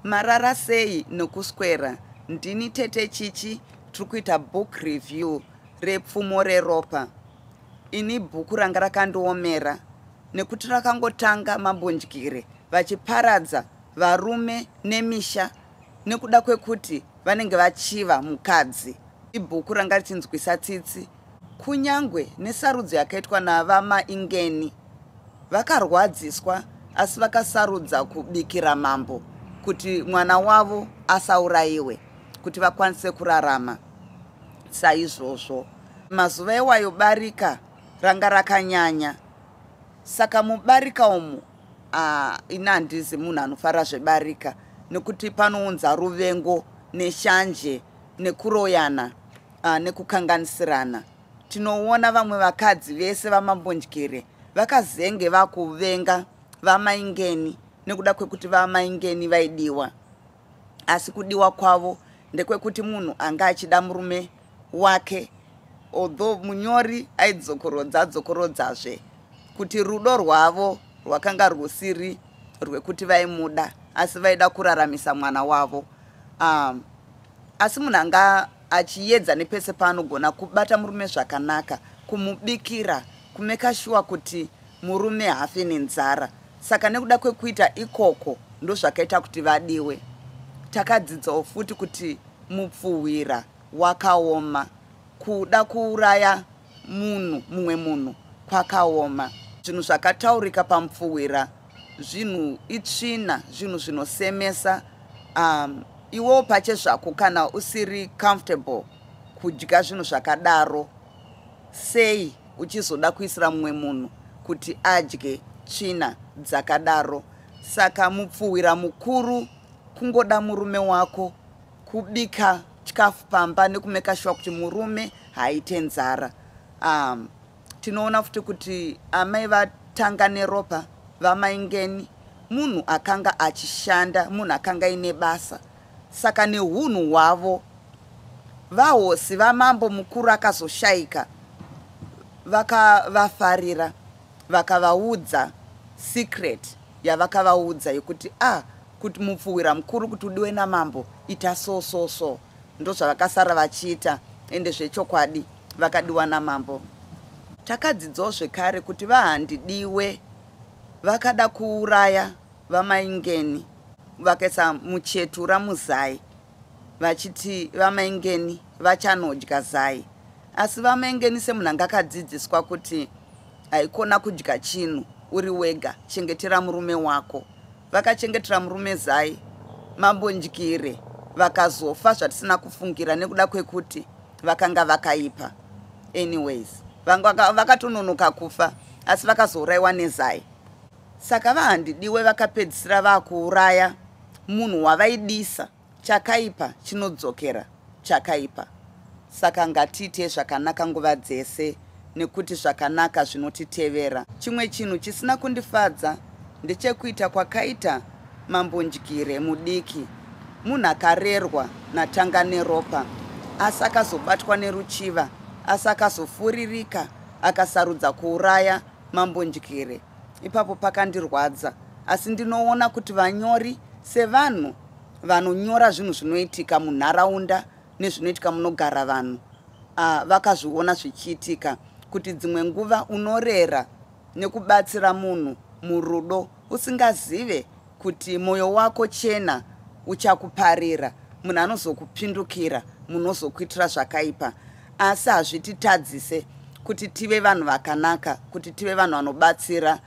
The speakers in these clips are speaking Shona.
Marara sei nokuswera ndini tete Chichi tiri kuita book review repfumo reropa. Ini bhuku ranga rakandiomera nekuti rakangotanga mambondyire vachiparadza varume nemisha nekuda kwekuti vanenge vachiva mukadzi. Ibhuku ranga richinzwisa tsitsi kunyangwe nesarudzo yakaitwa navaMaingeni. Vakarwadziswa asi vakasarudza kubikira mambo kuti mwana wavo asaurayiwe kuti vakwanise kurarama saizvozvo. Mazuva iwayo barika ranga rakanyanya saka mubarika umu ini handizi munhu anofara zvebarika nekuti panounza ruvengo neshanje nekuroyana nekukanganisirana. Tinoona vamwe vakadzi vese vaMambondyire vakazenge vakuvenga vaMaingeni nekuda kwekuti vaMaingeni vaidiwa, asi kudiwa kwavo ndekwekuti munhu anga achida murume wake, although munyori aidzokorodza adzokorodzazve kuti rudo rwavo rwakanga rwusiri rwekuti vaimuda, asi vaida kuraramisa mwana wavo. Asi munhu anga achiedza nepese paanogona kubata murume zvakanaka, kumubikira, kumeka shuwa kuti murume haafe nenzara. Saka nekuda kwekuita ikoko ndozvakaita kuti vadiwe. Takadzidzawo futi kuti mupfuhwira wakaoma, kuda kuuraya munhu mumwe munhu kwakaoma. Zvinhu zvakataurika pamupfuhwira zvinhu itsvina, zvinhu zvinosemesa. Iwewo pachezvako kana usiri comfortable kudya zvinhu zvakadaro, sei uchizoda kuisira mumwe munhu kuti adye tsvina dzakadaro? Saka mupfuhwira mukuru kungoda murume wako, kubika chikafu pamba nekumeka shuwa kuti murume haaite nzara. Tinoona futi kuti amai vatanga neropa vaMaingeni munhu akanga achishanda, munhu akanga aine basa. Saka nehunhu hwavo vahosi vamambo mukuru akazoshaika vakavafarira, vakavaudza secret yavakavaudza yekuti kuti mupfuhwira mukuru kuti udiwe namambo ita so so so. Ndozvavakasara vachiita, ende zvechokwadi vakadiwa namambo. Takadzidzawo zvekare kuti vaHandidiwe vakada kuuraya vaMaingeni, vakaisa muchetura muzai vachiti vaMaingeni vachanodya zai. Asi vaMaingeni semunhu anga akadzidziswa kuti haikona kudya chinhu uri wega, chengetera murume wako, vakachengetera murume zai. Mambondyire vakazofa zvatisina kufungira nekuda kwekuti vakanga vakaipa. Anyways, vakatononoka kufa asi vakazourayiwa nezai. Saka vaHandidiwe vakapedzisira vakuuraya munhu wavaidisa. Chakaipa chinodzokera chakaipa. Saka ngatiite zvakanaka nguva dzese nekuti zvakanaka zvinotitevera. Chimwe chinhu chisina kundifadza ndechekuita kwakaita Mambondyire mudiki, munhu akarerwa natanga neropa asi akazobatwa neruchiva, asi akazofuririka akasarudza kuuraya Mambondyire. Ipapo pakandirwadza, asi ndinoona kuti vanyori sevanhu vanonyora zvinhu zvinoitika munharaunda nezvinoitika munogara vanhu, vakazviona zvichiitika kuti dzimwe nguva unorera nekubatsira munhu murudo usingazive kuti mwoyo wako chena uchakuparira, munhu anozokupindukira, munozokuitira zvakaipa. Asi hazvititadzise kuti tive vanhu vakanaka, kuti tive vanhu vanobatsira.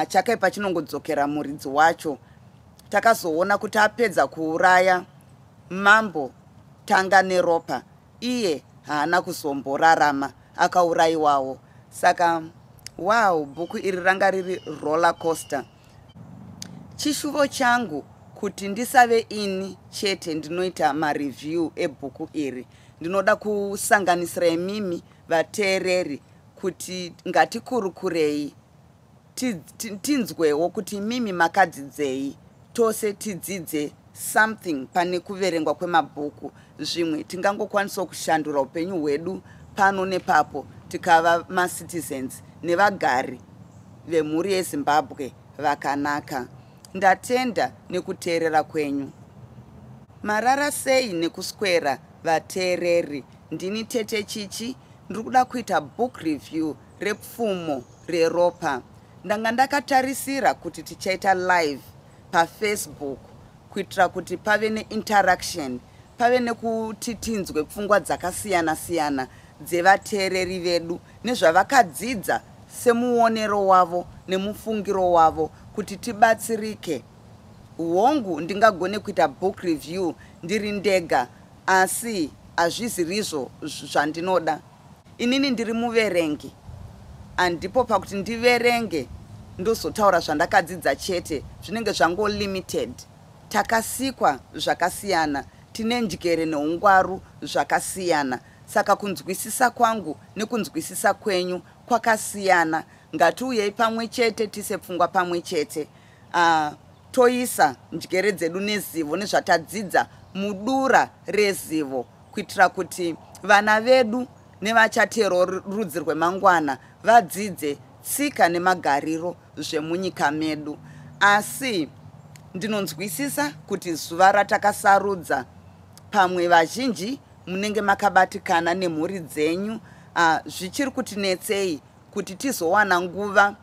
Chakaipa chinongodzokera muridzi wacho. Takazoona kuti apedza kuuraya mambo Tanga neropa, iye haana kuzomborarama, akaurayiwawo. Saka wow, bhuku iri ranga riri roller coaster. Chishuvo changu kuti ndisave ini chete ndinoita mareview ebhuku iri. Ndinoda kusanganisira imimi vateereri kuti ngatikurukurei, tinzwewo kuti imimi makadzidzei, tose tidzidze something pane kuverengwa kwemabhuku. Zvimwe tingangokwanisawo kushandura upenyu hwedu pano nepapo tikava macitizens nevagari vemhuri yeZimbabwe vakanaka. Ndatenda nekuteerera kwenyu. Marara sei nekuswera vateereri. Ndini Tete Chichi, ndiri kuda kuita book review rePfumo Reropa. Ndanga ndakatarisira kuti tichaita live paFacebook kuitira kuti pave neinteraction, pave nekuti tinzwe pfungwa dzakasiyana siyana dzevateereri vedu nezvavakadzidza semuonero wavo nemufungiro wavo kuti tibatsirike. Hongu, ndingagone kuita book review ndiri ndega, asi hazvizirizvo zvandinoda. Inini ndiri muverengi, handipo pakuti ndiverenge ndozotaura zvandakadzidza chete, zvinenge zvango limited. Takasikwa zvakasiyana, tine njere neungwaru zvakasiyana, saka kunzwisisa kwangu nekunzwisisa kwenyu kwakasiyana. Ngatiuyei pamwe chete, tise pfungwa pamwe chete, toisa njere dzedu nezivo nezvatadzidza mudura rezivo, kuitira kuti vana vedu nevachatero rudzi rwemangwana vadzidze tsika nemagariro zvemunyika medu. Asi ndinonzwisisa kuti zuva ratakasarudza, pamwe vazhinji munenge makabatikana nemhuri dzenyu. Zvichiri kutinetsei kuti tizowana nguva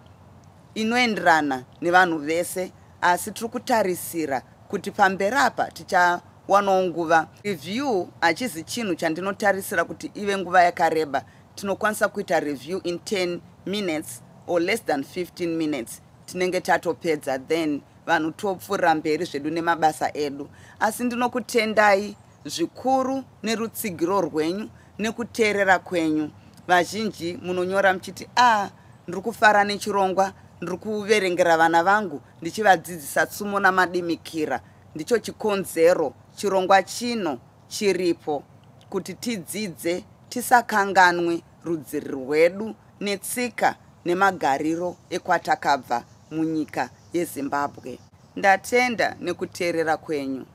inoenderana nevanhu vese, asi tiri kutarisira kuti pamberi apa tichawanawo nguva. Review hachizi chinhu chandinotarisira kuti ive nguva yakareba. Tinokwanisa kuita review in 10 minutes or less than 15 minutes, tinenge tatopedza, then vanhu topfuurira mberi zvedu nemabasa edu. Asi ndinokutendai zvikuru nerutsigiro rwenyu nekuteerera kwenyu. Vazhinji munonyora muchiti, "A, ndiri kufara nechirongwa, ndiri kuverengera vana vangu ndichivadzidzisa tsumo namadimikira." Ndicho chikonzero chirongwa chino chiripo, kuti tidzidze, tisakanganwe rudzi rwedu netsika nemagariro ekwatakabva munyika yeZimbabwe. Ndatenda nekuteerera kwenyu.